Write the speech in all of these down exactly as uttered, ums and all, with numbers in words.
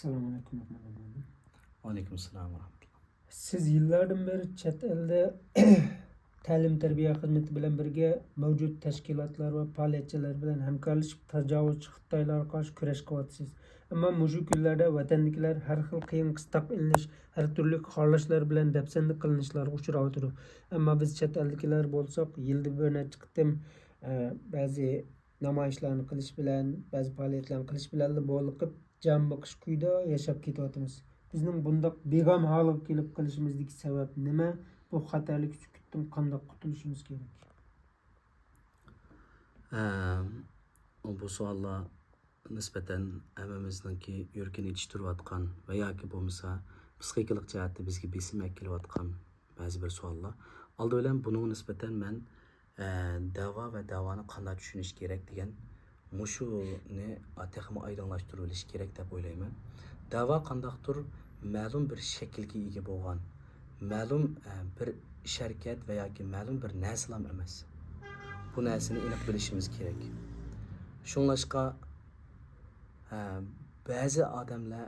ئەسسالامۇ ئەلەيكۇم، رەھمەتۇللا. ۋەئەلەيكۇم ئەسسالام ۋەرەھمەتۇللا. سىز يىللاردىن بېرى چەت ئەلدە تەلىم-تەربىيە خىزمىتى بىلەن بىرگە مەۋجۇت تەشكىلاتلار ۋە پائالىيەتچىلەر بىلەن ھەمكارلىشىپ تاجاۋۇزچى خىتايلارغا قارشى كۈرەش قىلىۋاتىسىز. ئەمما مۇشۇ كۈنلەردە ۋەتەندىكىلەر ھەر خىل قىيىن-قىستاق ئېلىنىش، ھەر تۈرلۈك خارلاشلار بىلەن دەپسەندە قىلىنىشلارغا ئۇچراۋاتىدۇ. ئەمما بىز چەت ئەلدىكىلەر بولساق يىلدا بىر نەچچە قېتىم، ئە، بەزى نامايىشلارنى قىلىش بىلەن، بەزى پائالىيەتلەرنى قىلىش بىلەنلا بولۇقۇپ، جان بېقىش كۈيىدە ياشاپ كېتىۋاتىمىز. بىزنىڭ بۇنداق بىغەم ھالغا كېلىپ قېلىشىمىزدىكى سەۋەب نېمە؟ بۇ خەتەرلىك چۆكۈتتىن قانداق قۇتۇلۇشىمىز كېرەك؟ ئەم، بۇ سوئاللار نىسبەتەن ھەممىمىزنىڭكى يۈرىكىنى ئېچىشتۇرۇۋاتقان ۋە ياكى بولمىسا پسىخىكىلىق جەھەتتە بىزگە بېسىم ئەكېلىۋاتقان بەزى بىر سوئاللار. ئالدى بىلەن بۇنىڭغا نىسبەتەن مەن، ئە، دەۋا ۋە دەۋانى قانداق چۈشىنىش كېرەك دېگەن مۇشۇنى تېخىمۇ ئايدىڭلاشتۇرۇۋېلىش كېرەك دەپ ئويلايمەن. دەۋا قانداقتۇر مەلۇم بىر شەكىلگە ئىگە بولغان، مەلۇم، ئە، بىر ئىش-ھەرىكەت ۋە ياكى مەلۇم بىر نەرسىلام ئەمەس. بۇ نەرسىنى ئېنىق بىلىشىمىز كېرەك. شۇڭلاشقا، ئە، بەزى ئادەملەر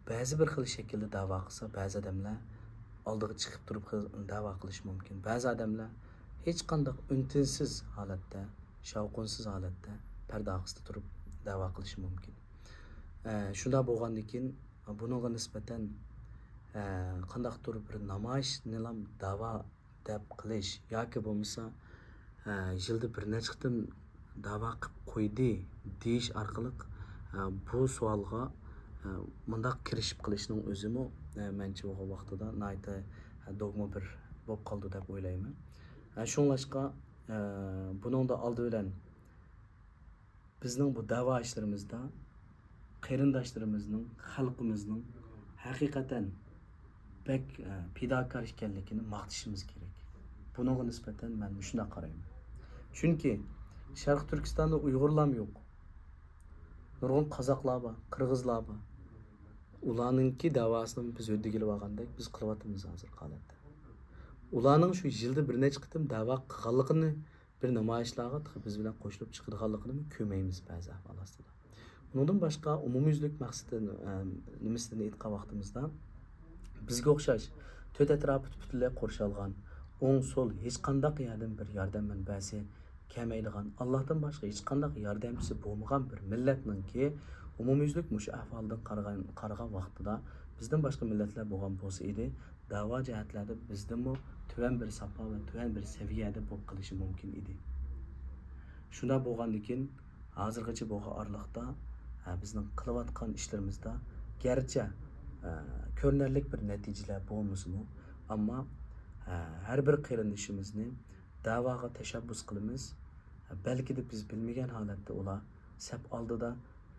بەزى بىر خىل شەكىلدە دەۋا قىلسا، بەزى ئادەملەر ئالدىغا چىقىپ تۇرۇپ خىز-، دەۋا قىلىشى مۇمكىن. بەزى ئادەملەر ھېچقانداق ئۈن-تىنسىز ھالەتتە، شاۋقۇنسىز ھالەتتە پەردە ئارقىسىدا تۇرۇپ دەۋا قىلىشى مۇمكىن. ئە، شۇنداق بولغاندىكىن، بۇنىڭغا نىسبەتەن، ئە، قانداقتۇر بىر نامايىشنىلام دەۋا دەپ قىلىش ياكى بولمىسا، ئە، يىلدا بىر نەچچە قېتىم دەۋا قىلىپ قويدى دېيىش ئارقىلىق، ئە، بۇ سوئالغا، ئە، مۇنداق كىرىشىپ قېلىشنىڭ ئۆزىمۇ، ئە، مەنچە بولغان ۋاقتىدا ناھايىتى، ئە، دوگما بىر بولۇپ قالىدۇ دەپ ئويلايمەن. ئە، شۇڭلاشقا، ئە، بۇنىڭدا ئالدى بىلەن بىزنىڭ بۇ دەۋا ئىشلىرىمىزدا قېرىنداشلىرىمىزنىڭ، خەلقىمىزنىڭ ھەقىقەتەن بەك، ئە، پىداكار ئىكەنلىكىنى ماختىشىمىز كېرەك. بۇنىڭغا نىسبەتەن مەن مۇشۇنداق قارايمەن. چۈنكى شەرقىي تۈركىستاندا ئۇيغۇرلارمۇ يوق. نۇرغۇن قازاقلار بار، قىرغىزلار بار. ئۇلارنىڭكى دەۋاسىنى بىز ھۆددىگە ئېلىۋالغاندەك بىز قىلىۋاتىمىز ھازىرقى ھالەتتە. ئۇلارنىڭ شۇ يىلدا بىر نەچچە قېتىم دەۋا قىلغانلىقىنى، بىر نامايىشلارغا تېخى بىز بىلەن قوشۇلۇپ چىقىدىغانلىقىنىمۇ كۆرمەيمىز بەزى ئەھۋال ئاستىدا. ئۇنىڭدىن باشقا ئومۇميۈزلۈك مەقسىتىنى، ئە، نېمىسىنى ئېيتقان ۋاقتىمىزدا، بىزگە ئوخشاش تۆت ئەتراپى پۈتۈنلەي قورشالغان، ئوڭ سول ھېچقانداق يەردىن بىر ياردەم مەنبەسى كەلمەيدىغان، ئاللاھتىن باشقا ھېچقانداق ياردەمچىسى بولمىغان بىر مىللەتنىڭكى ئومۇميۈزلۈك مۇشۇ ئەھۋالدىن قارىغان، قارىغان ۋاقتىدا بىزدىن باشقا مىللەتلەر بولغان بولسا ئىدى، دەۋا جەھەتلەردە بىزدىنمۇ تۆۋەن بىر ساپا ۋە تۆۋەن بىر سەۋىيەدە بولۇپ قېلىشى مۇمكىن ئىدى. شۇنداق بولغاندىكىن، ھازىرغىچە بولغان ئارىلىقتا، ھە، بىزنىڭ قىلىۋاتقان ئىشلىرىمىزدا گەرچە، ھە، كۆرۈنەرلىك بىر نەتىجىلەر بولمىسىمۇ، ئەمما، ھە، ھەر بىر قېرىندىشىمىزنى دەۋاغا تەشەببۇس قىلىمىز. ھە، بەلكىدە بىز بىلمىگەن ھالەتتە ئۇلار سەپ ئالدىدا،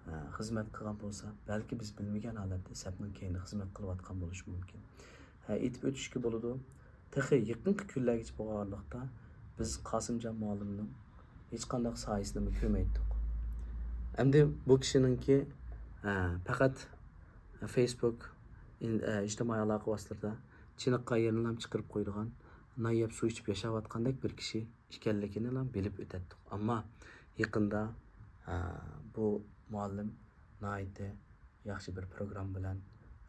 ھە، خىزمەت قىلغان بولسا، بەلكى بىز بىلمىگەن ھالەتتە سەپنىڭ كەينىدە خىزمەت قىلىۋاتقان بولۇشى مۇمكىن. ھە، ئېيتىپ ئۆتۈشكە بولىدۇ، تېخى يېقىنقى كۈنلەرگىچە بولغان ئارىلىقتا بىز قاسىمجان مۇئەللىمنىڭ ھېچقانداق سايىسىنىمۇ كۆرمەيتتۇق. ئەمدى بۇ كىشىنىڭكى، ھە، پەقەت فېيسبۇك، ئىن-، ئە، ئىجتىمائىي ئالاقە ۋاسىتىلىرىدا چېنىققان يېرىنىلا چىقىرىپ قويىدىغان، نان يەپ سۇ ئىچىپ ياشاۋاتقاندەك بىر كىشى ئىكەنلىكىنىلا بىلىپ ئۆتەتتۇق. ئەمما يېقىندا، ئە، بۇ مۇئەللىم ناھايىتى ياخشى بىر پروگرامما بىلەن،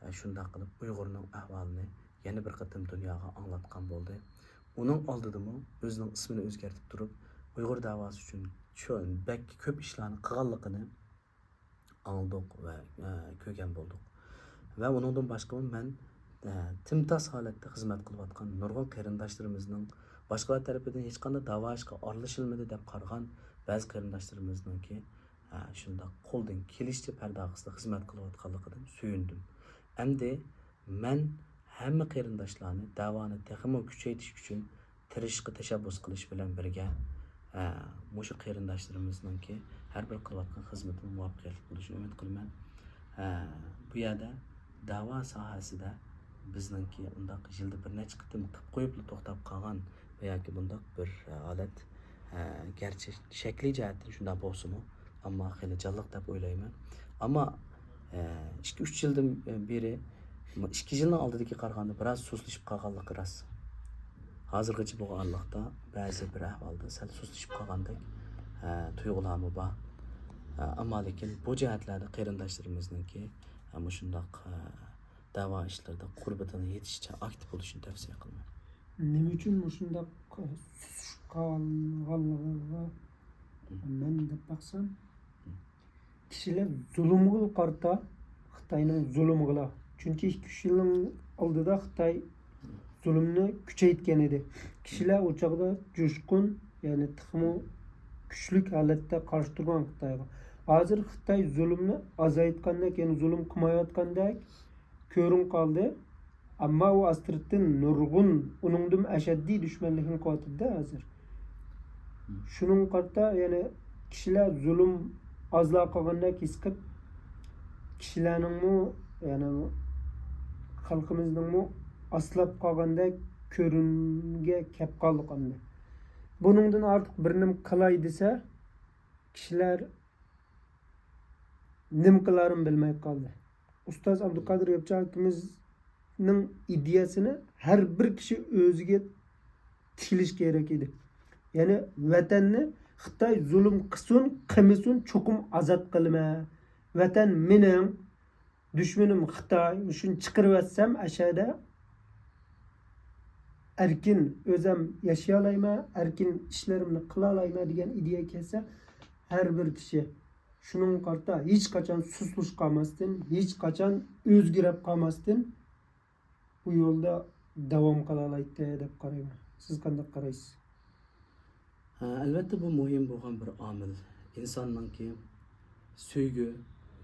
ئە، شۇنداق قىلىپ ئۇيغۇرنىڭ ئەھۋالىنى يەنە بىر قېتىم دۇنياغا ئاڭلاتقان بولدى. ئۇنىڭ ئالدىدىمۇ ئۆزىنىڭ ئىسمىنى ئۆزگەرتىپ تۇرۇپ، ئۇيغۇر دەۋاسى ئۈچۈن چو-، بەك كۆپ ئىشلارنى قىلغانلىقىنى ئاڭلىدۇق ۋە، ئە، كۆرگەن بولدۇق. ۋە ئۇنىڭدىن باشقىمۇ مەن، ئە، تىمتاس ھالەتتە خىزمەت قىلىۋاتقان نۇرغۇن قېرىنداشلىرىمىزنىڭ باشقىلار تەرىپىدىن ھېچقانداق دەۋا ئىشقا ئارىلىشىلمىدى دەپ قارىغان بەزى قېرىنداشلىرىمىزنىڭكى، ئە، شۇنداق قولدىن كېلىشىچە پەردە ئارقىسىدا خىزمەت قىلىۋاتقانلىقىدىن سۆيۈندۈم. ئەمدى مەن ھەممە قېرىنداشلارنى دەۋانى تېخىمۇ كۈچەيتىش ئۈچۈن تىرىشىشقا تەشەببۇس قىلىش بىلەن بىرگە، ئە، مۇشۇ قېرىنداشلىرىمىزنىڭكى ھەر بىر قىلىۋاتقان خىزمىتىنىڭ مۇۋەپپەقىيەتلىك بولۇشىنى ئۈمىد قىلىمەن. ئە، بۇ يەردە دەۋا ساھەسىدە بىزنىڭكى ئۇنداق يىلدا بىر نەچچە قېتىم قىلىپ قويۇپلا توختاپ قالغان ۋە ياكى بۇنداق بىر ھالەت، ئە، گەرچە شەكلىي جەھەتتىن شۇنداق بولسىمۇ، ئەمما خېلى جانلىق دەپ ئويلايمەن. ئەمما، ئە، ئىككى، ئۈچ يىلدىن بېرى، ئىككى يىلنىڭ ئالدىدىكىگە قارىغاندا بىراز سۇسلىشىپ قالغانلىقى راست. ھازىرغىچە بولغان ئارىلىقتا بەزى بىر ئەھۋالدا سەل سۇسلىشىپ قالغاندەك، ئە، تۇيغۇلارمۇ بار. ئە، ئەمما لېكىن بۇ جەھەتلەردە قېرىنداشلىرىمىزنىڭكى مۇشۇنداق دەۋا ئىشلىرىدا قۇربىتىنى يېتىشىچە ئاكتىپ بولۇشنى تەۋسىيە قىلىمەن. نېمە ئۈچۈن مۇشۇنداق سۇسۇپ قالغانلىقىغا مەن دەپ باقسام، كىشىلەر زۇلۇمغا قارىتا، خىتاينىڭ زۇلۇمىغىلا. چۈنكى ئىككى ئۈچ يىلنىڭ ئالدىدا خىتاي زۇلۇمنى كۈچەيتكەن ئىدى. كىشىلەر ئۇ چاغدا جۇشقۇن، يەنى تېخىمۇ كۈچلۈك ھالەتتە قارشى تۇرغان خىتايغا. ھازىر خىتاي زۇلۇمنى ئازايتقاندەك، يەنى زۇلۇم قىلمايۋاتقاندەك كۆرۈنۈپ قالدى. ئەمما ئۇ ئاستىرتتىن نۇرغۇن ئۇنىڭدىن ئەشەددىي دۈشمەنلىكنى قىلىۋاتىدۇ ھازىر. شۇنىڭغا قارىتا يەنە كىشىلەر زۇلۇم ئازلا قىلغاندەك ھېس قىلىپ، كىشىلەرنىڭمۇ، يەنى خەلقىمىزنىڭمۇ ئاسلاپ قالغاندەك كۆرۈنگە كەپ قالدۇق ئەمدى. بۇنىڭدىن ئارتۇق بىر نېمە قىلاي دېسە، كىشىلەر نېمە قىلارىنى بىلمەي قالدى. ئۇستاز ئابدۇقادىر ياپچان ئاكىمىزنىڭ ئىدىيەسىنى ھەر بىر كىشى ئۆزىگە تىكلىشى كېرەك ئىدى. يەنى ۋەتەننى خىتاي زۇلۇم قىلسۇن، قىلمىسۇن، چوقۇم ئازاد قىلىمەن. ۋەتەن مېنىڭ، دۈشمىنىم خىتاي، شۇنى چىقىرىۋەتسەم ئەشەدە ئەركىن ئۆزەم ياشىيالايمەن، ئەركىن ئىشلىرىمنى قىلالايمەن دېگەن ئىدىيە كەلسە، ھەر بىر كىشى شۇنىڭغا قارىتا ھېچقاچان سۇسلۇشۇپ قالماستىن، ھېچقاچان ئۆزگىرەپ قالماستىن بۇ يولدا داۋام قىلالايتتى دەپ قارايمەن. سىز قانداق قارايسىز؟ ھە، ئەلۋەتتە، بۇ مۇھىم بولغان بىر ئامىل. ئىنساننىڭكى سۆيگۈ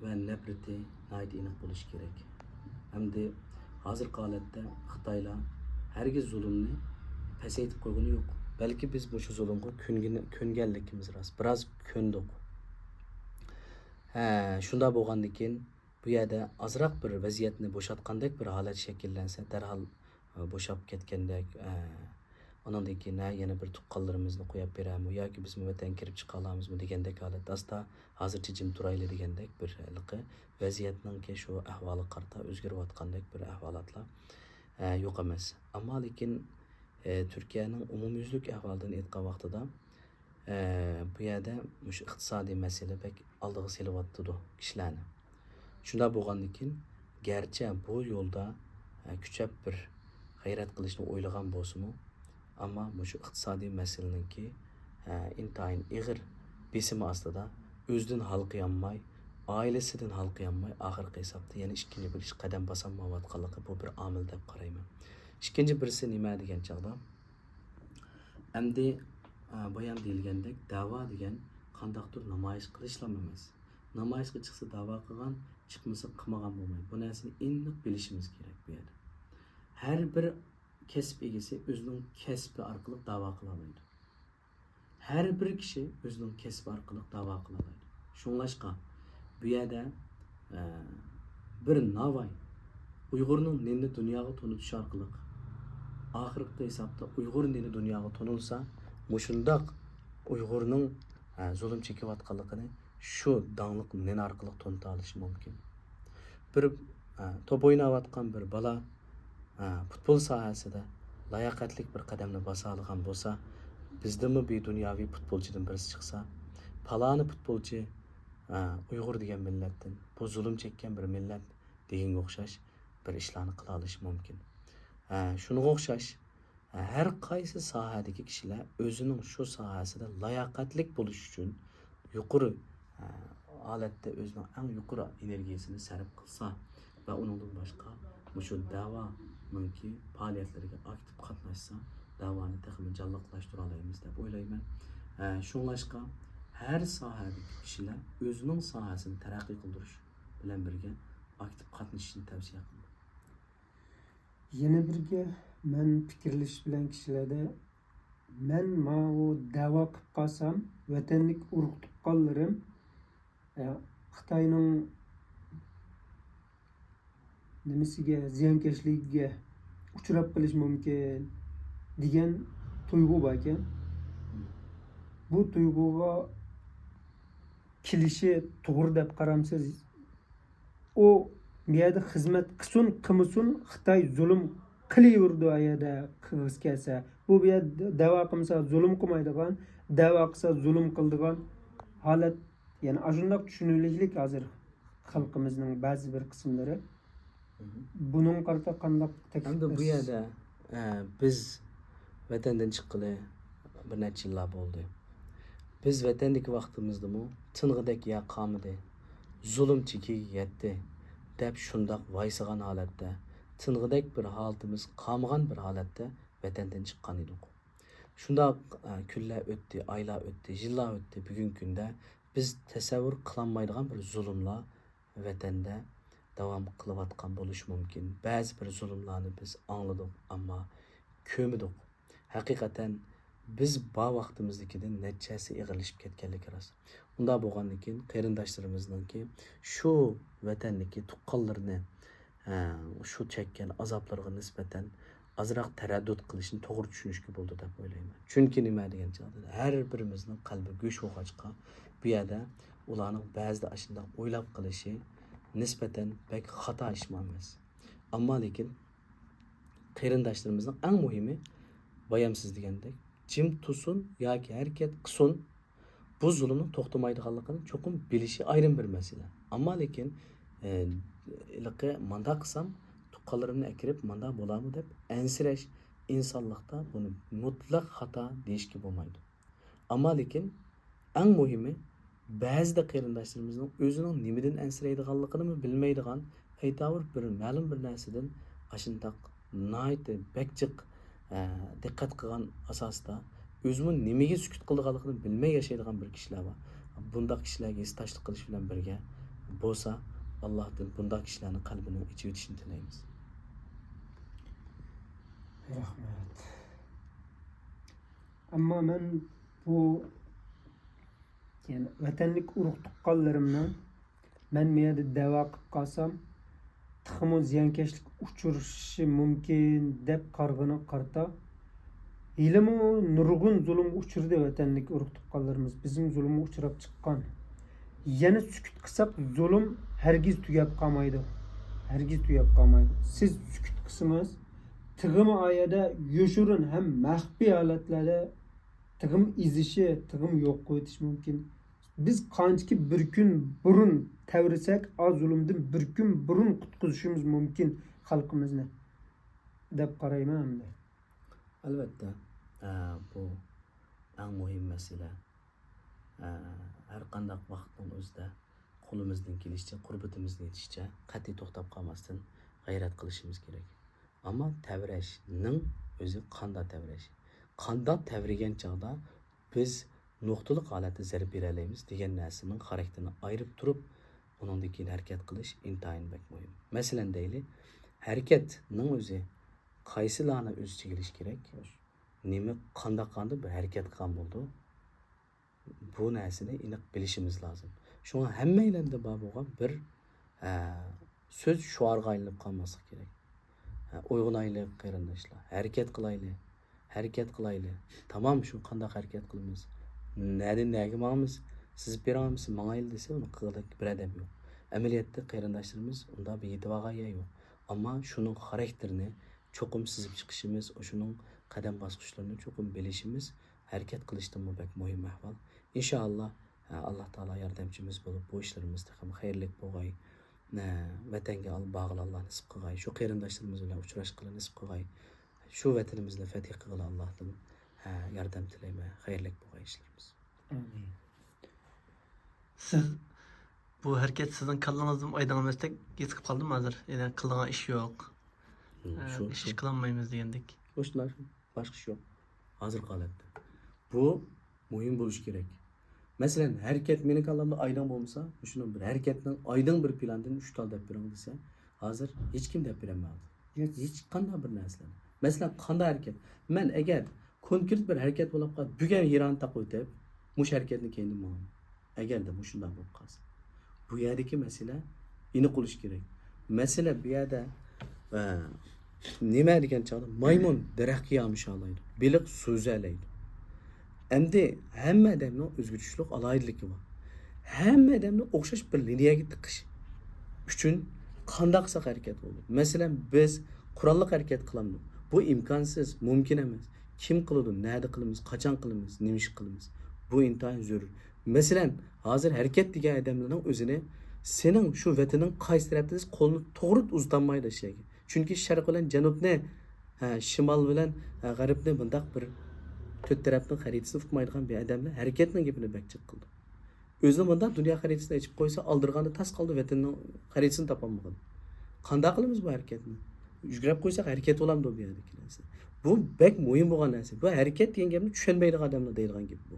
ۋە نەپرىتى ناھايىتى ئېنىق بولۇشى كېرەك. ئەمدى ھازىرقى ھالەتتە خىتايلار ھەرگىز زۇلۇمنى پەسەيتىپ قويغىنى يوق. بەلكى بىز مۇشۇ زۇلۇمغا كۆنگىن-، كۆنگەنلىكىمىز راست. بىراز كۆندۇق. ھە، شۇنداق بولغاندىكىن، بۇ يەردە ئازراق بىر ۋەزىيەتنى بوشاتقاندەك بىر ھالەت شەكىللەنسە، دەرھال، ئە، بوشاپ كەتكەندەك، ئە، ئۇنىڭدىن كېيىن، ھە، يەنە بىر تۇغقانلىرىمىزنى قويۇپ بېرەرمۇ ياكى بىزمۇ ۋەتەنگە كىرىپ چىقالامىزمۇ دېگەندەك ھالەت، ئاستا ھازىرچە جىم تۇرايلى دېگەندەك بىر ھېلىقى ۋەزىيەتنىڭكى شۇ ئەھۋالىغا قارىتا ئۆزگىرىۋاتقاندەك بىر ئەھۋالاتلار، ئە، يوق ئەمەس. ئەمما لېكىن، ئە، تۈركىيەنىڭ ئومۇميۈزلۈك ئەھۋالىدىن ئېيتقان ۋاقتىدا، ئە، بۇ يەردە مۇشۇ ئىقتىسادىي مەسىلە بەك ئالدىغا سېلىۋاتىدۇ كىشىلەرنى. شۇنداق بولغاندىكىن، گەرچە بۇ يولدا، ئە، كۈچەپ بىر غەيرەت قىلىشنى ئويلىغان بولسىمۇ، ئەمما مۇشۇ ئىقتىسادىي مەسىلىنىڭكى، ئە، ئىنتايىن ئېغىر بېسىمى ئاستىدا ئۆزىدىن ھالقىيالماي، ئائىلىسىدىن ھالقىيالماي، ئاخىرقى ھېسابتا يەنە ئىككىنچى بىر ئىشقا قەدەم باسالمايۋاتقانلىقى بۇ بىر ئامىل دەپ قارايمەن. ئىككىنچى بىرسى نېمە دېگەن چاغدا، ئەمدى، ئە، بايام دېيىلگەندەك، دەۋا دېگەن قانداقتۇر نامايىش قىلىشلام ئەمەس. نامايىشقا چىقسا دەۋا قىلغان، چىقمىسا قىلمىغان بولمايدۇ. بۇ نەرسىنى ئېنىق بىلىشىمىز كېرەك بۇ يەردە. ھەر بىر كەسىپ ئىگىسى ئۆزىنىڭ كەسپى ئارقىلىق دەۋا قىلالايدۇ. ھەر بىر كىشى ئۆزىنىڭ كەسپى ئارقىلىق دەۋا قىلالايدۇ. شۇڭلاشقا، بۇ يەردە، ئە، بىر ناۋاي ئۇيغۇرنىڭ نېنىنى دۇنياغا تونۇتۇش ئارقىلىق، ئاخىرقى ھېسابتا ئۇيغۇر نېنى دۇنياغا تونۇلسا، مۇشۇنداق ئۇيغۇرنىڭ، ئە، زۇلۇم چېكىۋاتقانلىقىنى شۇ داڭلىق نېنى ئارقىلىق تونۇتالىشى مۇمكىن. بىر، ئە، توپ ئويناۋاتقان بىر بالا، ئە، پۇتبول ساھەسىدە لاياقەتلىك بىر قەدەمنى باسالىغان بولسا، بىزدىنمۇ بىر دۇنياۋى پۇتبولچىدىن بىرسى چىقسا، پالانى پۇتبولچى، ئە، ئۇيغۇر دېگەن مىللەتتىن، بۇ زۇلۇم چەككەن بىر مىللەت دېگەنگە ئوخشاش بىر ئىشلارنى قىلالىشى مۇمكىن. ئە، شۇنىڭغا ئوخشاش، ھەر قايسى ساھەدىكى كىشىلەر ئۆزىنىڭ شۇ ساھەسىدە لاياقەتلىك بولۇش ئۈچۈن يۇقىرى، ھە، ھالەتتە ئۆزىنىڭ ئەڭ يۇقىرى ئېنېرگىيەسىنى سەرپ قىلسا ۋە ئۇنىڭدىن باشقا مۇشۇ دەۋانىڭكى پائالىيەتلىرىگە ئاكتىپ قاتناشسا، دەۋانى تېخىمۇ جانلىقلاشتۇرالايمىز دەپ ئويلايمەن. ھە، شۇڭلاشقا ھەر ساھەدىكى كىشىلەر ئۆزىنىڭ ساھەسىنى تەرەققىي قىلدۇرۇش بىلەن بىرگە ئاكتىپ قاتنىشىشنى تەۋسىيە قىلىمەن. يەنە بىرگە مەن پىكىرلىشىش بىلەن كىشىلەردە، مەن ماۋۇ دەۋا قىلىپ قالسام، ۋەتەندىكى ئۇرۇق تۇغقانلىرىم، ئە، خىتاينىڭ نېمىسىگە، زىيانكەشلىكىگە ئۇچراپ قېلىشى مۇمكىن دېگەن تۇيغۇ باركەن. بۇ تۇيغۇغا كېلىشى توغرا دەپ قارامسىز؟ ئۇ بۇ يەردە خىزمەت قىلسۇن، قىلمىسۇن، خىتاي زۇلۇم قىلىۋېرىدۇ ئۇ يەردە قىلغۇسى كەلسە. بۇ بۇ يەردە دەۋا قىلمىسا زۇلۇم قىلمايدىغان، دەۋا قىلسا زۇلۇم قىلىدىغان ھالەت، يەنى ئاشۇنداق چۈشىنىۋېلىشلىك ھازىر خەلقىمىزنىڭ بەزى بىر قىسىملىرى. مھم. بۇنىڭغا قارىتا قانداق تەكلىپ ئەمدى بۇ بېرىسىز؟ يەردە، ئە، بىز ۋەتەندىن چىققىلى بىر نەچچە يىللار بولدى. بىز ۋەتەندىكى ۋاقتىمىزدىمۇ «تىنغىدەك يەر قالمىدى، زۇلۇم چېكىگە يەتتى» دەپ شۇنداق ۋايسىغان ھالەتتە، تىنغىدەك بىر ھالىتىمىز قالمىغان بىر ھالەتتە ۋەتەندىن چىققان ئىدۇق. شۇنداق، ئە، كۈنلەر ئۆتتى، ئايلار ئۆتتى، يىللار ئۆتتى. بۈگۈنكى كۈندە بىز تەسەۋۋۇر قىلالمايدىغان بىر زۇلۇملار ۋەتەندە داۋام قىلىۋاتقان بولۇشى مۇمكىن. بەزى بىر زۇلۇملارنى بىز ئاڭلىدۇق، ئەمما كۆرمىدۇق. ھەقىقەتەن بىز بار ۋاقتىمىزدىكىدىن نەچچە ھەسسە ئېغىرلىشىپ كەتكەنلىكى راست. ئۇنداق بولغاندىن كېيىن قېرىنداشلىرىمىزنىڭكى شۇ ۋەتەندىكى تۇغقانلىرىنى، ھە، شۇ چەككەن ئازابلىرىغا نىسبەتەن ئازراق تەرەددۇت قىلىشنى توغرا چۈشىنىشكە بولىدۇ دەپ ئويلايمەن. چۈنكى نېمە دېگەن چاغدا ھەر بىرىمىزنىڭ قەلبى گۆش بولغاچقا، بۇ يەردە ئۇلارنىڭ بەزىدە ئاشۇنداق ئويلاپ قېلىشى نىسبەتەن بەك خاتا ئىشمۇ ئەمەس. ئەمما لېكىن قېرىنداشلىرىمىزنىڭ ئەڭ مۇھىمى، بايام سىز دېگەندەك، جىم تۇرسۇن ياكى ھەرىكەت قىلسۇن، بۇ زۇلۇمنىڭ توختىمايدىغانلىقىنى چوقۇم بىلىشى ئايرىم بىر مەسىلە. ئەمما لېكىن، ئە، ھېلىقى مانداق قىلسام، تۇغقانلىرىمنى ئەكىرىپ مانداق بولامۇ دەپ ئەنسىرەش ئىنسانلىقتا، بۇنى مۇتلەق خاتا دېيىشكە بولمايدۇ. ئەمما لېكىن ئەڭ مۇھىمى، بەزىدە قېرىنداشلىرىمىزنىڭ ئۆزىنىڭ نېمىدىن ئەنسىرەيدىغانلىقىنىمۇ بىلمەيدىغان، ئەيتاۋۇر بىر مەلۇم بىر نەرسىدىن ئاشۇنداق ناھايىتى بەك جىق، ئە، دىققەت قىلغان ئاساستا ئۆزىمۇ نېمىگە سۈكۈت قىلىدىغانلىقىنى بىلمەي ياشايدىغان بىر كىشىلەر بار. بۇنداق كىشىلەرگە ھېسداشلىق قىلىش بىلەن بىرگە بولسا، ئاللاھتىن بۇنداق كىشىلەرنىڭ قەلبىنىڭ ئېچىۋېتىشىنى تىلەيمىز. رەھمەت. ئەمما مەن بۇ، يەنى ۋەتەنلىك ئۇرۇق تۇغقانلىرىمنىڭ، مەن مۇ يەردە دەۋا قىلىپ قالسام، تېخىمۇ زىيانكەشلىككە ئۇچرىشى مۇمكىن دەپ قارىغىنىغا قارىتا، ھېلىمۇ نۇرغۇن زۇلۇمغا ئۇچرىدى ۋەتەنلىك ئۇرۇق تۇغقانلىرىمىز. بىزمۇ زۇلۇمغا ئۇچراپ چىققان. يەنە سۈكۈت قىلساق، زۇلۇم ھەرگىز تۈگەپ قالمايدۇ. ھەرگىز تۈگەپ قالمايدۇ. سىز سۈكۈت قىلسىڭىز، تېخىمۇ ئايەدە يوشۇرۇن ھەم مەخپىي ھالەتلەردە تېخىمۇ ئېزىشى، تېخىمۇ يوق قىلىۋېتىشى مۇمكىن. بىز قانچىكى بىر كۈن بۇرۇن تەۋرىسەك، ئا زۇلۇمدىن بىر كۈن بۇرۇن قۇتقۇزۇشىمىز مۇمكىن خەلقىمىزنى، دەپ قارايمەن ئەمدى. ئەلۋەتتە، ئە، بۇ ئەڭ مۇھىم مەسىلە. ئە، ھەر قانداق ۋاقىتنىڭ ئۆزىدە قولىمىزدىن كېلىشىچە، قۇربىتىمىزدىن يېتىشىچە قەتئىي توختاپ قالماستىن غەيرەت قىلىشىمىز كېرەك. ئەمما تەۋرەشنىڭ ئۆزى قانداق تەۋرەش؟ قانداق تەۋرىگەن چاغدا بىز نۇقتىلىق ھالەتتە زەربە بېرەلەيمىز دېگەن نەرسىنىڭ خاراكتېرىنى ئايرىپ تۇرۇپ، ئۇنىڭدىن كېيىن ھەرىكەت قىلىش ئىنتايىن بەك مۇھىم. مەسىلەن دەيلى، ھەرىكەتنىڭ ئۆزى قايسىلارنى ئۆز ئىچىگە ئېلىش كېرەك؟ نېمە، قانداق، قانداق بىر ھەرىكەت قىلغان بولىدۇ؟ بۇ نەرسىنى ئېنىق بىلىشىمىز لازىم. شۇڭا ھەممەيلەندە بار بولغان بىر، ئە، سۆز شوئارغا ئايلىنىپ قالماسلىق كېرەك. ئە، ئويغىنايلى قېرىنداشلار، ھەرىكەت قىلايلى، ھەرىكەت قىلايلى. تامام، شۇ قانداق ھەرىكەت قىلىمىز؟ نەدىن نەگە ماڭىمىز؟ سىزىپ بېرىڭ، ماڭايلى دېسە، ئۇنى قىلغۇدەك بىر ئادەم يوق. ئەمەلىيەتتە قېرىنداشلىرىمىز ئۇنداق بىر يېتىۋالغان يەر يوق. ئەمما شۇنىڭ خاراكتېرىنى چوقۇم سىزىپ چىقىشىمىز، شۇنىڭ قەدەم باسقۇچلىرىنى چوقۇم بىلىشىمىز، ھەرىكەت قىلىشتىنمۇ بەك مۇھىم ئەھۋال. ئىنشائاللا، ئە، ئاللا تائالا ياردەمچىمىز بولۇپ، بۇ ئىشلىرىمىز تېخىمۇ خەيرلىك بولغاي. ئە، ۋەتەنگە ئال-، بارغىلى ئاللا نېسىپ قىلغاي. شۇ قېرىنداشلىرىمىز بىلەن ئۇچراشقىلى نېسىپ قىلغاي. شۇ ۋەتىنىمىزنى فەتھى قىلغىلى ئاللادىن، ئە، ياردەم تىلەيمەن. خەيرلىك بولغاي ئىشلىرىمىز. ئامىن. سىز، بۇ ھەرىكەت سىزنىڭ كاللىڭىزدىمۇ ئايدىڭ ئەمەستەك ھېس قىلىپ قالدىم ھازىر. يەنى قىلىدىغان ئىش يوق. مم، ئە، شۇ، ئىش، شۇ. ئىش قىلالمايمىز دېگەندەك. مۇشۇلار باشقا ئىش يوق. ھازىرقى ھالەتتە. بۇ مۇھىم بولۇشى كېرەك. مەسىلەن، ھەرىكەت مېنىڭ كاللامدا ئايدىڭ بولمىسا، مۇشۇنىڭ بىر ھەرىكەتنىڭ ئايدىڭ بىر پىلاندىن ئۈچ تال دەپ بېرىڭ دېسە، ھازىر ھېچكىم دەپ بېرەلمەيدۇ. يەس. ھېچقانداق بىر نەرسىلەرنى. مەسىلەن، قانداق ھەرىكەت؟ مەن ئەگەر كونكرېت بىر ھەرىكەت بولۇپ قالسا، بۈگۈن ھىرانى تاقىۋېتىپ، مۇشۇ ھەرىكەتنى كەينىدىن ماڭىمەن. ئەگەردە مۇشۇنداق بولۇپ قالسا. بۇ يەردىكى مەسىلە ئېنىق بولۇشى كېرەك. مەسىلە بۇ يەردە، ئە، نېمە دېگەن چاغدا، مايمۇن دەرەخكە يامىشالايدۇ، بېلىق سۈزەلەيدۇ. ئەمدى ھەممە ئادەمنىڭ ئۆزگىچىلىك ئالاھىدىلىكى بار. ھەممە ئادەمنى ئوخشاش بىر لىنىيەگە تىقىش ئۈچۈن قانداق قىلساق ھەرىكەت بولىدۇ؟ مەسىلەن، بىز قوراللىق ھەرىكەت قىلامدۇ؟ بۇ ئىمكانسىز، مۇمكىن ئەمەس. كىم قىلىدۇ؟ نەدە قىلىمىز؟ قاچان قىلىمىز؟ نېمە ئىش قىلىمىز؟ بۇ ئىنتايىن زۆرۈر. مەسىلەن، ھازىر ھەرىكەت دېگەن ئادەملەرنىڭ ئۆزىنى سېنىڭ شۇ ۋەتىنىڭ قايسى تەرەپتە دېسە، قولىنى توغرا ئۇزىتالمايدۇ ئىشەرگە. چۈنكى شەرق بىلەن جەنۇبنى، ھە، شىمال بىلەن، ھە، غەربنى بۇنداق بىر تۆت تەرەپنىڭ خەرىتىسىنى ئۇقمايدىغان بىر ئادەملەر ھەرىكەتنىڭ گېپىنى بەك جىق قىلىدۇ. ئۆزىنىڭ مۇنداق دۇنيا خەرىتىسىنى ئېچىپ قويسا، ئالدىرىغاندا تاس قالىدۇ، ۋەتىنىنىڭ خەرىتىسىنى تاپالمىغان. قانداق قىلىمىز بۇ ھەرىكەتنى؟ يۈگرەپ قويساق ھەرىكەت بولامدۇ بۇ يەردىكى نەرسە؟ بۇ بەك مۇھىم بولغان نەرسە. بۇ ھەرىكەت دېگەن گەپنى چۈشەنمەيدىغان ئادەملەر دەيدىغان گەپ بۇ.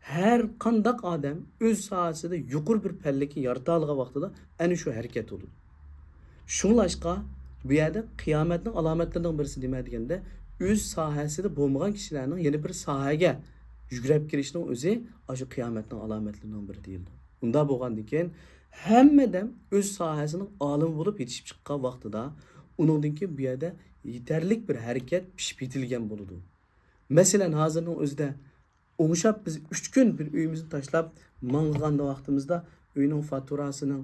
ھەر قانداق ئادەم ئۆز ساھەسىدە يۇقىرى بىر پەللىكنى يارىتالىغان ۋاقتىدا ئەنە شۇ ھەرىكەت بولىدۇ. شۇڭلاشقا بۇ يەردە قىيامەتنىڭ ئالامەتلىرىنىڭ بىرسى نېمە دېگەندە، ئۆز ساھەسىدە بولمىغان كىشىلەرنىڭ يەنە بىر ساھەگە يۈگرەپ كىرىشنىڭ ئۆزى ئاشۇ قىيامەتنىڭ ئالامەتلىرىنىڭ بىرى دېيىلىدۇ. ئۇنداق بولغاندىن كېيىن ھەممە ئادەم ئۆز ساھەسىنىڭ ئالىمى بولۇپ يېتىشىپ چىققان ۋاقتىدا، ئۇنىڭدىن كېيىن بۇ يەردە يېتەرلىك بىر ھەرىكەت پىشىپ يېتىلگەن بولىدۇ. مەسىلەن، ھازىرنىڭ ئۆزىدە ئوڭشاپ بىز ئۈچ كۈن بىر ئۆيىمىزنى تاشلاپ ماڭغان ۋاقتىمىزدا، ئۆينىڭ فاتۇراسىنىڭ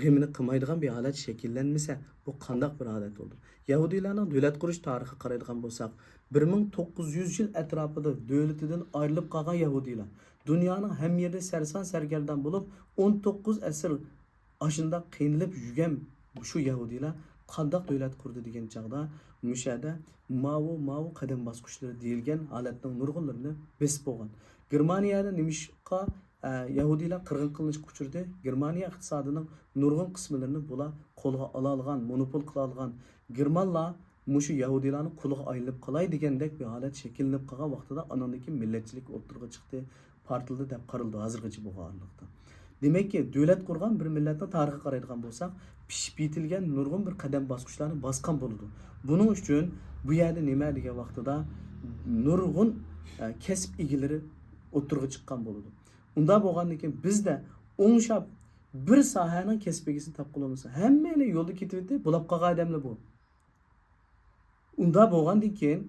غېمىنى قىلمايدىغان بىر ھالەت شەكىللەنمىسە، بۇ قانداق بىر ھالەت بولىدۇ؟ يەھۇدىيلارنىڭ دۆلەت قۇرۇش تارىخىغا قارايدىغان بولساق، بىر مىڭ توققۇز يۈز يىل ئەتراپىدا دۆلىتىدىن ئايرىلىپ قالغان يەھۇدىيلار دۇنيانىڭ ھەممە يېرىدە سەرسان سەرگەردان بولۇپ، ئون توققۇز ئەسىر ئاشۇنداق قىينىلىپ يۈرگەن شۇ يەھۇدىيلار قانداق دۆلەت قۇردى دېگەن چاغدا، مۇشۇ يەردە ماۋۇ، ماۋۇ قەدەم باسقۇچلىرى دېيىلگەن ھالەتنىڭ نۇرغۇنلىرىنى بېسىپ بولغان. گېرمانىيەدە نېمىشقا، ئە، يەھۇدىيلار قىرغىن قىلىنىشقا ئۇچرىدى؟ گېرمانىيە ئىقتىسادىنىڭ نۇرغۇن قىسمىلىرىنى بۇلار قولغا ئالالىغان، مونوپول قىلالىغان. گېرمانلار مۇشۇ يەھۇدىيلارنىڭ قۇلىغا ئايلىنىپ قالاي دېگەندەك بىر ھالەت شەكىللىنىپ قالغان ۋاقتىدا، ئانىڭدىن كېيىن مىللەتچىلىك ئوتتۇرىغا چىقتى، پارتلىدى دەپ قارىلىدۇ ھازىرغىچە بولغان ئارىلىقتا. دېمەككى، دۆلەت قۇرغان بىر مىللەتنىڭ تارىخىغا قارايدىغان بولساق، پىشىپ يېتىلگەن نۇرغۇن بىر قەدەم باسقۇچلارنى باسقان بولىدۇ. بۇنىڭ ئۈچۈن بۇ يەردە نېمە دېگەن ۋاقتىدا نۇرغۇن، ئە، كەسىپ ئىگىلىرى ئوتتۇرىغا چىققان بولىدۇ. ئۇنداق بولغاندىن كېيىن بىزدە ئوڭشاپ بىر ساھەنىڭ كەسىپ ئىگىسىنى تاپقىلى بولمىسا، ھەممەيلەن يولدا كېتىۋېتىپ بولاپ قالغان ئادەملەر بۇ. ئۇنداق بولغاندىن كېيىن،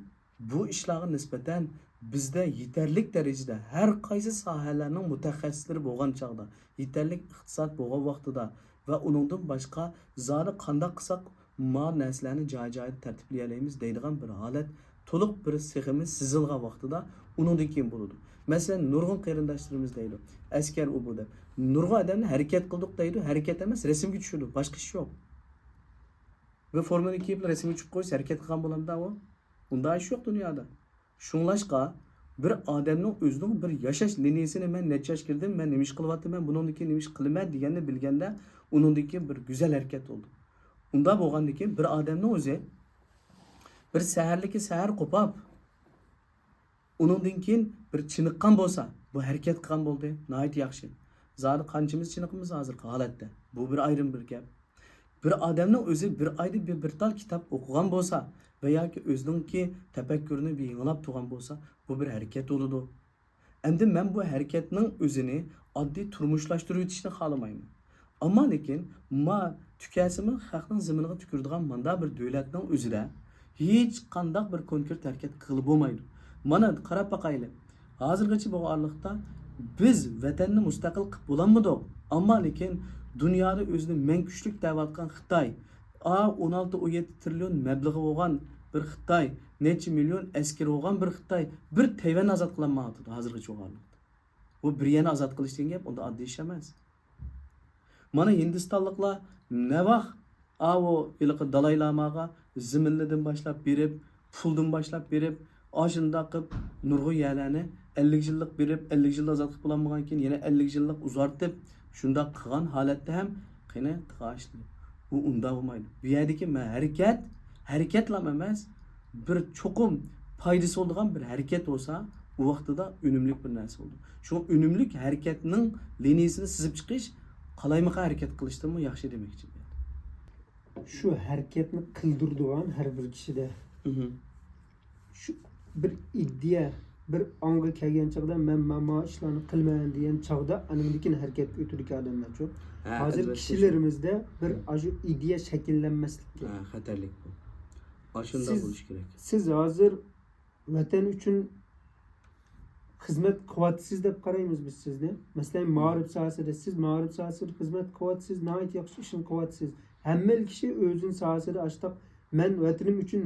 بۇ ئىشلارغا نىسبەتەن بىزدە يېتەرلىك دەرىجىدە ھەر قايسى ساھەلەرنىڭ مۇتەخەسسىسلىرى بولغان چاغدا، يېتەرلىك ئىقتىساد بولغان ۋاقتىدا ۋە ئۇنىڭدىن باشقا زادى قانداق قىلساق ما نەرسىلەرنى جاي-جايىدا تەرتىپلىيەلەيمىز دەيدىغان بىر ھالەت، تولۇق بىر سىخىمىز سىزىلغان ۋاقتىدا ئۇنىڭدىن كېيىن بولىدۇ. مەسىلەن، نۇرغۇن قېرىنداشلىرىمىز دەيدۇ، ئەسكەر ئۇ بۇ دەپ. نۇرغۇن ئادەمنى ھەرىكەت قىلدۇق دەيدۇ، ھەرىكەت ئەمەس، رەسىمگە چۈشۈرىدۇ، باشقا ئىش يوق. بىر فورمىنى كىيىپ رەسىمگە چۈشۈپ قويسا ھەرىكەت قىلغان بولامدا ئۇ؟ ئۇنداق ئىش يوق دۇنيادا. شۇڭلاشقا بىر ئادەمنىڭ ئۆزىنىڭ بىر ياشاش لىنىيىسىنى، مەن نەچچە ياش كىردىم، مەن نېمە ئىش قىلىۋاتىمەن، بۇنىڭدىن كېيىن نېمە ئىش قىلىمەن دېگەننى بىلگەندە، ئۇنىڭدىن كېيىن بىر گۈزەل ھەرىكەت بولىدۇ. ئۇنداق بولغاندىن كېيىن بىر ئادەمنىڭ ئۆزى بىر سەھەرلىكى سەھەر قوپاپ، ئۇنىڭدىن كېيىن بىر چېنىققان بولسا، بۇ ھەرىكەت قىلغان بولدى، ناھايىتى ياخشى. زادى قانچىمىز چېنىقىمىز ھازىرقى ھالەتتە؟ بۇ بىر ئايرىم بىر گەپ. بىر ئادەمنىڭ ئۆزى بىر ئايدا بىر، بىر تال كىتاب ئوقۇغان بولسا ۋە ياكى ئۆزىنىڭكى تەپەككۇرىنى بىر يېڭىلاپ تۇرغان بولسا، بۇ بىر ھەرىكەت بولىدۇ. ئەمدى مەن بۇ ھەرىكەتنىڭ ئۆزىنى ئاددىي تۇرمۇشلاشتۇرۇۋېتىشنى خالىمايمەن. ئەمما لېكىن ما تۈكەسىمۇ خەقنىڭ زېمىنىغا تۈكۈرىدىغان مانداق بىر دۆلەتنىڭ ئۆزىدە ھېچقانداق بىر كونكرېت ھەرىكەت قىلغىلى بولمايدۇ. مانا قاراپ باقايلى. ھازىرغىچە بولغان ئارىلىقتا بىز ۋەتەننى مۇستەقىل قىلىپ بولالمىدۇق. ئەمما لېكىن دۇنيادا ئۆزىنى مەڭ كۈچلۈك دەۋاتقان خىتاي، ئا، ئون ئالتە، ئون يەتتە تىرىليون مەبلىغى بولغان بىر خىتاي، نەچچە مىليون ئەسكىرى بولغان بىر خىتاي بىر تەيۋەننى ئازاد قىلالمايۋاتىدۇ ھازىرغىچە بولغان ئارىلىقتا. بۇ بىر يەرنى ئازاد قىلىش دېگەن گەپ ئۇنداق ئاددىي ئىش ئەمەس. مانا ھىندىستانلىقلار نەۋاق ئاۋۇ ھېلىقى دالاي لاماغا زېمىنلىدىن باشلاپ بېرىپ، پۇلدىن باشلاپ بېرىپ، ئاشۇنداق قىلىپ نۇرغۇن يەرلەرنى ئەللىك يىللىق بېرىپ، ئەللىك يىلدا ئازاد قىلىپ بولالمىغان كېيىن يەنە ئەللىك يىللىق ئۇزارتىپ، شۇنداق قىلغان ھالەتتە ھەم قېنى تىغاشلى. بۇ ئۇنداق بولمايدۇ. بۇ يەردىكى مە-، ھەرىكەت، ھەرىكەتلا ئەمەس، بىر چوقۇم پايدىسى بولىدىغان بىر ھەرىكەت بولسا، ئۇ ۋاقتىدا ئۈنۈملۈك بىر نەرسە بولىدۇ. شۇڭا ئۈنۈملۈك ھەرىكەتنىڭ لىنىيىسىنى سىزىپ چىقىش قالايمىقان ھەرىكەت قىلىشتىنمۇ ياخشى دېمەكچى. شۇ ھەرىكەتنى قىلدۇرىدىغان ھەر بىر كىشىدە شۇ بىر ئىدىيە، بىر ئاڭغا كەلگەن چاغدا مەن مانا ما ئىشلارنى قىلىمەن دېگەن چاغدا ئانىڭدىن كېيىن ھەرىكەتكە ئۆتىدىكەن ئادەملەرچۇ. ھازىر كىشىلىرىمىزدە بىر ئاشۇ ئىدىيە شەكىللەنمەسلىككە. خەتەرلىك بۇ. ئاشۇنداق بولۇشى كېرەك. سىز ھازىر ۋەتەن ئۈچۈن خىزمەت قىلىۋاتىسىز دەپ قارايمىز بىز سىزنى. مەسىلەن، مائارىپ ساھەسىدە، سىز مائارىپ ساھەسىدە خىزمەت قىلىۋاتىسىز، ناھايىتى ياخشى ئىشنى قىلىۋاتىسىز. ھەممە كىشى ئۆزىنىڭ ساھەسىدە ئاشتاق، مەن ۋەتىنىم ئۈچۈن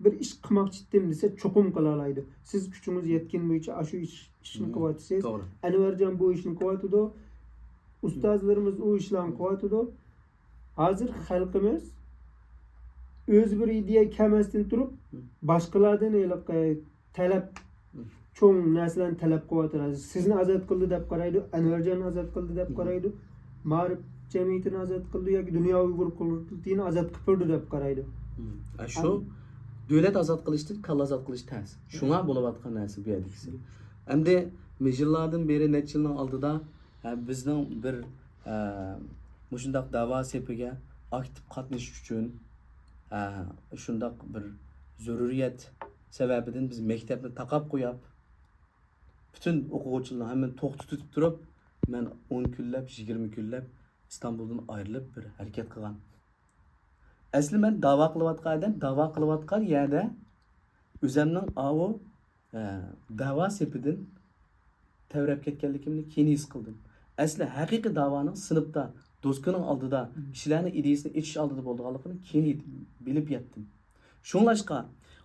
بىر ئىش قىلماقچى ئىدىم دېسە، چوقۇم قىلالايدۇ. سىز كۈچىڭىز يەتكەن بويىچە ئاشۇ ئىش، ئىشنى قىلىۋاتىسىز. ئەنۋەرجان بۇ ئىشنى قىلىۋاتىدۇ. ئۇستازلىرىمىز ئۇ ئىشلارنى قىلىۋاتىدۇ. ھازىر خەلقىمىز ئۆزى بىر ئىدىيە كەلمەستىن تۇرۇپ، باشقىلاردىن ھېلىقى تەلەپ، چوڭ نەرسىلەرنى تەلەپ قىلىۋاتىدۇ. ھازىر سىزنى ئازاد قىلدى دەپ قارايدۇ، ئەنۋەرجاننى ئازاد قىلدى دەپ قارايدۇ، مائارىپ جەمئىيىتىنى ئازاد قىلدى ياكى دۇنيا ئۇيغۇر قۇرۇلتىيىنى ئازاد قىلىپ بېرىدۇ دەپ قارايدۇ. شۇ دۆلەت ئازاد قىلىشتىن كاللا ئازاد قىلىش تەس. شۇڭا بولۇۋاتقان نەرسە بۇ يەردىكىسى. ئەمدى يىللاردىن بېرى، نەچچە يىلنىڭ ئالدىدا، ھە، بىزنىڭ بىر، ھە، مۇشۇنداق دەۋا سېپىگە ئاكتىپ قاتنىشىش ئۈچۈن، ھە، شۇنداق بىر زۆرۈرىيەت سەۋەبىدىن بىز مەكتەپنى تاقاپ قويۇپ، پۈتۈن ئوقۇغۇچىلارنى ھەممىنى توختىتىپ تۇرۇپ، مەن ئون كۈنلەپ، يىگىرمە كۈنلەپ ئىستانبۇلدىن ئايرىلىپ بىر ھەرىكەت قىلغان. ئەسلى مەن داۋا قىلىۋاتقان ئادەم، داۋا قىلىۋاتقان يەردە ئۆزەمنىڭ ئاۋۇ، ئە، داۋا سېپىدىن تەۋرەپ كەتكەنلىكىمنى كېيىن ھېس قىلدىم. ئەسلى ھەقىقىي داۋانىڭ سىنىپتا، دوسكىنىڭ ئالدىدا، كىشىلەرنىڭ ئىدىيىسىنى ئېچىش ئالدىدا بولىدىغانلىقىنى كېيىن بىلىپ يەتتىم. شۇڭلاشقا،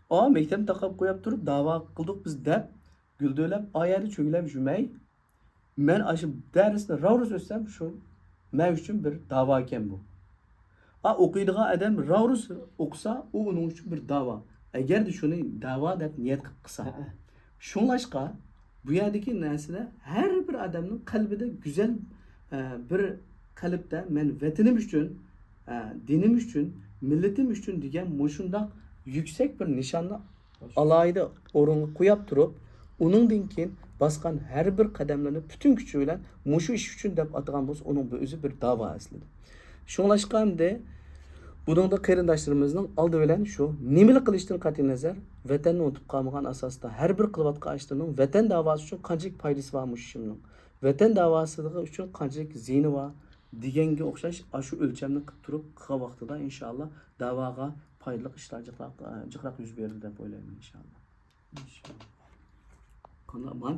ئا، مەكتەپنى تاقاپ قويۇپ تۇرۇپ داۋا قىلدۇق بىز دەپ، گۈلدۈرلەپ، ئا يەردە چۆگىلەپ يۈرمەي، مەن ئاشۇ دەرسنى راۋرۇس ئۆتسەم، شۇ مەن ئۈچۈن بىر داۋا ئىكەن بۇ. ئا، ئوقۇيدىغان ئادەم راۋرۇس ئوقۇسا، ئۇ ئۇنىڭ ئۈچۈن بىر داۋا. ئەگەردە شۇنى داۋا دەپ نىيەت قىلىپ قىلسا. شۇڭلاشقا، بۇ يەردىكى نەرسىلەر ھەر بىر ئادەمنىڭ قەلبىدە گۈزەل، ئە، بىر قەلبتە مەن ۋەتىنىم ئۈچۈن، ئە، دىنىم ئۈچۈن، مىللىتىم ئۈچۈن دېگەن مۇشۇنداق يۈكسەك بىر نىشاننى ئالاھىدە ئورۇنغا قويۇپ تۇرۇپ، ئۇنىڭدىن كېيىن باسقان ھەر بىر قەدەملىرىنى پۈتۈن كۈچى بىلەن مۇشۇ ئىش ئۈچۈن دەپ ئاتىغان بولسا، ئۇنىڭ بۇ ئۆزى بىر داۋا ئەسلىدە. شۇڭلاشقا ئەمدى بۇنىڭدا قېرىنداشلىرىمىزنىڭ ئالدى بىلەن شۇ نېمىلا قىلىشتىن قەتئىينەزەر، ۋەتەننى ئۇنتۇپ قالمىغان ئاساستا ھەر بىر قىلىۋاتقان ئىشلىرىنىڭ ۋەتەن داۋاسى ئۈچۈن قانچىلىك پايدىسى بار مۇشۇ ئىشىمنىڭ، ۋەتەن داۋاسى ئۈچۈن قانچىلىك زىيىنى بار دېگەنگە ئوخشاش ئاشۇ ئۆلچەمنى قىلىپ تۇرۇپ قىلغان ۋاقتىدا ئىنشائاللا داۋاغا پايدىلىق ئىشلار جىقراق، جىقراق يۈز بېرىدۇ دەپ ئويلايمەن ئىنشائاللا. قانداق، مانا